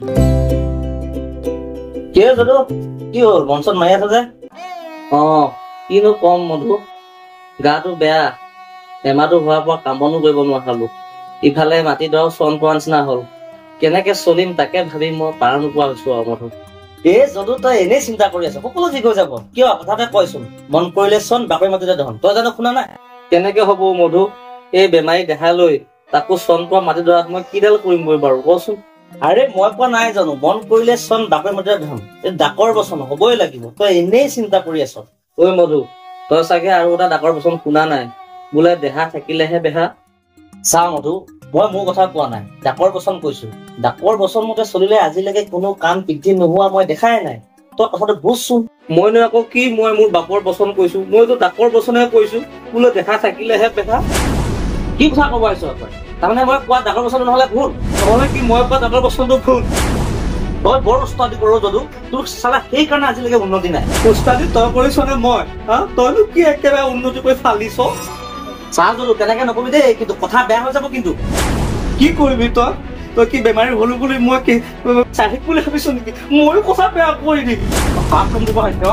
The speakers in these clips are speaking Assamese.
কি যদু, কি হ'ল, মন চন মাৰি আছ যে? অ, কিনো কম মধু, গাটো বেয়া, বেমাৰটো হোৱাৰ পৰা কাম বনো কৰিব নোৱাৰা হলো, ইফালে মাটিডৰাও চন পোৱা নিচিনা হ'ল, কেনেকে চলিম তাকে ভাবি মই পাৰ নোপোৱা হৈছো আৰু মধু। এই যদু, তই এনেই চিন্তা কৰি আছ, সকলো ঠিক হৈ যাব। কিয় কথাতে কয়চোন, মন কৰিলে চন বাকৰি মাটিতে ধন, তই জানো শুনা নাই? কেনেকে হব মধু, এই বেমাৰী দেহা লৈ তাকো চন পোৱা মাটিডৰাত মই কিডাল কৰিমগৈ বাৰু কচোন? আৰে মই কোৱা নাই জানো, মন কৰিলে চন বাকৰি মাটিতে ধন, এই ডাকৰ বচন হবই লাগিব, তই এনেই চিন্তা কৰি আছ। ঐ মধু, তই চাগে আৰু এটা ডাকৰ বচন শুনা নাই, বোলে দেহা থাকিলেহে বেহা। চা মধু, মই মোৰ কথা কোৱা নাই, ডাকৰ বচন কৈছো। ডাকৰ বচন মতে চলিলে আজিলৈকে কোনো কাম বৃদ্ধি নোহোৱা মই দেখাই নাই, তই কথাটো বুজচোন। মইনো আকৌ কি, মই মোৰ বাপৰ বচন কৈছো, মইতো ডাকৰ বচনহে কৈছো, বোলে দেহা থাকিলেহে বেহা। কি কথা কব আহিছ তই? তাৰমানে মই কোৱা ডাকৰ বচনটো নহলে ভুল? নহলে কি মই কোৱা ডাকৰ বচনটো ভুল? তই বৰ উস্তাদি কৰ যদু, তোৰ চালা সেইকাৰণে আজিলৈকে উন্নতি নাই। উস্তাদি তই কৰিছ নে মই? হা, তইনো কি একেবাৰে উন্নতি কৰি ফালিছ? চা যদু, তেনেকে নকবি দেই, কিন্তু কথা বেয়া হৈ যাব কিন্তু। কি কৰিবি তই? তই কি বেমাৰী হলো বুলি মই কি চাহিক বুলি ভাবিছ নেকি? ময়ো কথা বেয়া কৰি দিম। কাম কাম দিব আহিছ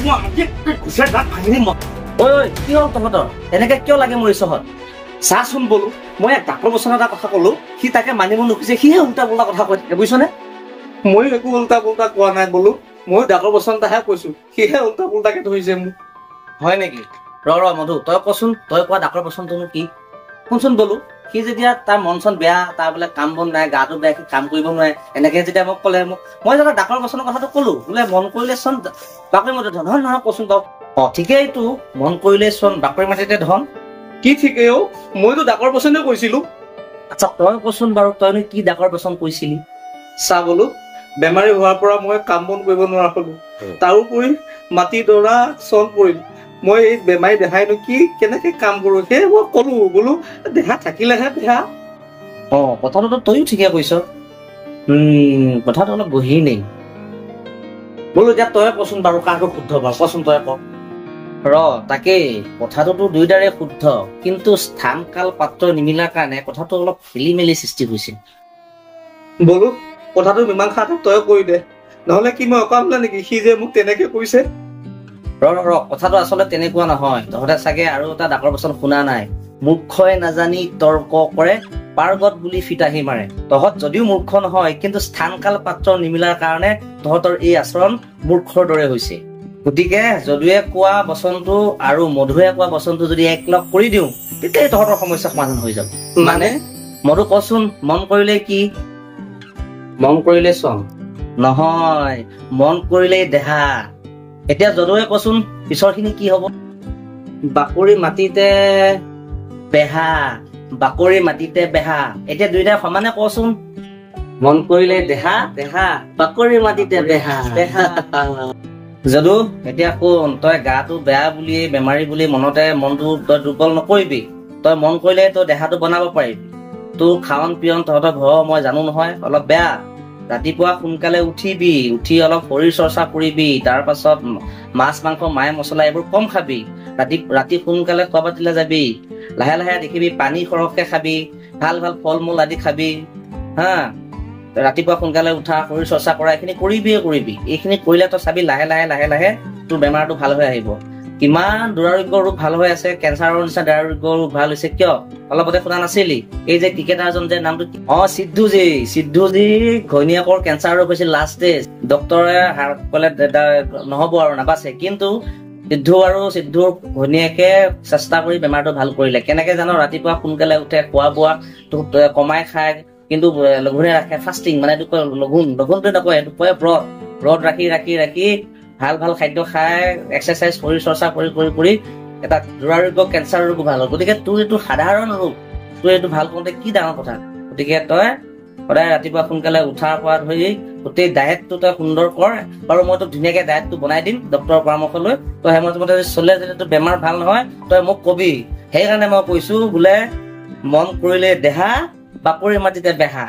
মই আজি ঘুচে দাঁত ভাঙি দিম মই। ঐ ঐ, কি হ'ল তহঁতৰ, এনেকে কিয় লাগে মৰিছহঁত? চাচোন বোলো, মই ইয়াক ডাকৰ বচন এটা কথা কলো, সি তাকে মানিব নোখোজে, সিহে উল্টা পুল্টা কথা কৈ থাকে, বুজিছনে? ময়ো একো উল্টা পুল্টা কোৱা নাই বোলো, ময়ো ডাকৰ বচন এটাহে কৈছো, সিহে উল্টা পুল্টাকে ধৰিছে মোক। হয় নেকি? ৰ ৰ মধু, তই কচোন, তই কোৱা ডাকৰ বচনটোনো কি? শুনচোন বোলো, সি যেতিয়া তাৰ মন চন বেয়া, তাৰ বোলে কাম বন নাই, গাটো বেয়া, সি কাম কৰিব নোৱাৰে, এনেকে যেতিয়া মোক ক'লে, মোক মই যেতিয়া ডাকৰ বচনৰ কথাটো কলো, বোলে মন কৰিলে চোন বাকৰি মাটিতে ধন। হয় নহয় কচোন বাৰু? অ ঠিকেইতো, মন কৰিলে চোন বাকৰি মাটিতে ধন। কি ঠিকেই অ, মইতো ডাকৰ বচনে কৈছিলো। আচ্ছা তই কচোন বাৰু, তইনো কি ডাকৰ বচন কৈছিলি? চা বোলো, বেমাৰী হোৱাৰ পৰা মই কাম বন কৰিব নোৱাৰা হলো, তাৰোপৰি মাটিডৰা চন পৰিল, মই এই বেমাৰী দেহাইনো কি কেনেকে কাম কৰো, সেই মই কলো বোলো দেহা থাকিলেহে বেহা। অ কথাটোতো তইও ঠিকে কৈছ, কথাটো অলপ গহীন নেই বোলো। এতিয়া তই কচোন বাৰু, কাৰটো শুদ্ধ বাৰু কচোন তই ক। ৰ তাকেই, কথাটোতো দুয়োটাৰে শুদ্ধ, কিন্তু স্থান কাল পাত্ৰ নিমিলাৰ কাৰণে কথাটো অলপ খেলি মেলি সৃষ্টি হৈছে। বোলো কথাটো মীমাংসা তই কৰি দে, নহলে কি মই অকামলা নেকি, সি যে মোক তেনেকে কৈছে। ৰ ৰ, কথাটো আচলতে তেনেকুৱা নহয়, তহঁতে চাগে আৰু এটা ডাকৰ বচন শুনা নাই, মূৰ্খই নাজানি তৰ্ক কৰে, পাৰ্গত বুলি ফিতাহি মাৰে। তহঁত যদিও মূৰ্খ নহয়, কিন্তু স্থান কাল পাত্ৰ নিমিলাৰ কাৰণে তহঁতৰ এই আচৰণ মূৰ্খৰ দৰে হৈছে। গতিকে যদুৱে কোৱা বচনটো আৰু মধুৱে কোৱা বচনটো যদি একলগ কৰি দিওঁ, তেতিয়াই তহঁতৰ সমস্যা সমাধান হৈ যাব। মানে মধু কচোন, মন কৰিলে কি? মন কৰিলে চন নহয়, মন কৰিলেই দেহা। এতিয়া যদুৱে কচোন পিছৰখিনি কি হব? বাকৰি মাটিতে বেহা, বাকৰি মাটিতে বেহা। এতিয়া দুইটাই সমানে কচোন, মন কৰিলে দেহা, দেহা, বাকৰি মাটিতে বেহা, বেহা। যদু এতিয়া শুন, তই গাটো বেয়া বুলি বেমাৰী বুলি মনতে মনটো তই দুৰ্বল নকৰিবি, তই মন কৰিলে তই দেহাটো বনাব পাৰিবি। তোৰ খাৱন পিয়ন তহঁতৰ ঘৰৰ মই জানো নহয় অলপ বেয়া, ৰাতিপুৱা সোনকালে উঠিবি, উঠি অলপ শৰীৰ চৰ্চা কৰিবি, তাৰ পাছত মাছ মাংস মায়ে মছলা এইবোৰ কম খাবি, ৰাতি ৰাতি সোনকালে খোৱা পাতিলে যাবি, লাহে লাহে দেখিবি পানী সৰহকে খাবি, ভাল ভাল ফল মূল আদি খাবি, হা, ৰাতিপুৱা সোনকালে উঠা, শৰীৰ চৰ্চা কৰা, এইখিনি কৰিবিয়ে কৰিবি। এইখিনি কৰিলে তই চাবি লাহে লাহে লাহে লাহে তোৰ বেমাৰটো ভাল হৈ আহিব। কিমান দুৰাৰোগ্য ৰোগ ভাল হৈ আছে, কেঞ্চাৰৰ নিচিনা দুৰাৰোগ্য ৰোগ ভাল হৈছে, কিয় অলপতে শুনা নাছিলি? এই যে ক্ৰিকেটাৰজন যে নামটো, অ সিদ্ধুজী, সিদ্ধুজী ঘৈণীয়েকৰ কেঞ্চাৰ ৰোগ হৈছিল লাষ্ট ষ্টেজ, ডক্তৰে ক'লে নহব আৰু নাবাচে, কিন্তু সিদ্ধু আৰু সিদ্ধুৰ ঘৈণীয়েকে চেষ্টা কৰি বেমাৰটো ভাল কৰিলে। কেনেকে জানো? ৰাতিপুৱা সোনকালে উঠে, খোৱা বোৱা কমাই খায়, কিন্তু লঘোণে ৰাখে, ফাষ্টিং মানে এইটো কয় লঘোণ, লঘোণটো নকয়, এইটো কয় ব্ৰত, ব্ৰত ৰাখি ৰাখি ৰাখি ভাল ভাল খাদ্য খাই, এক্সাৰচাইজ শৰীৰ চৰ্চা কৰি কৰি কৰি এটা দুৰাৰোগ্য কেঞ্চাৰ ৰোগ ভাল হ'ল। গতিকে তোৰ এইটো সাধাৰণ ৰোগ, তোৰ এইটো ভাল কৰোঁতে কি ডাঙৰ কথা? গতিকে তই সদায় ৰাতিপুৱা সোনকালে উঠাৰ পৰা ধৰি গোটেই ডায়েটটো তই সুন্দৰ কৰ। বাৰু মই তোক ধুনীয়াকে ডায়েটটো বনাই দিম ডক্তৰৰ পৰামৰ্শ লৈ, তই সেইমতে চলে যদি তোৰ বেমাৰ ভাল নহয় তই মোক কবি। সেইকাৰণে মই কৈছো বোলে মন কৰিলে দেহা, বাকৰি মাটিতে বেহা।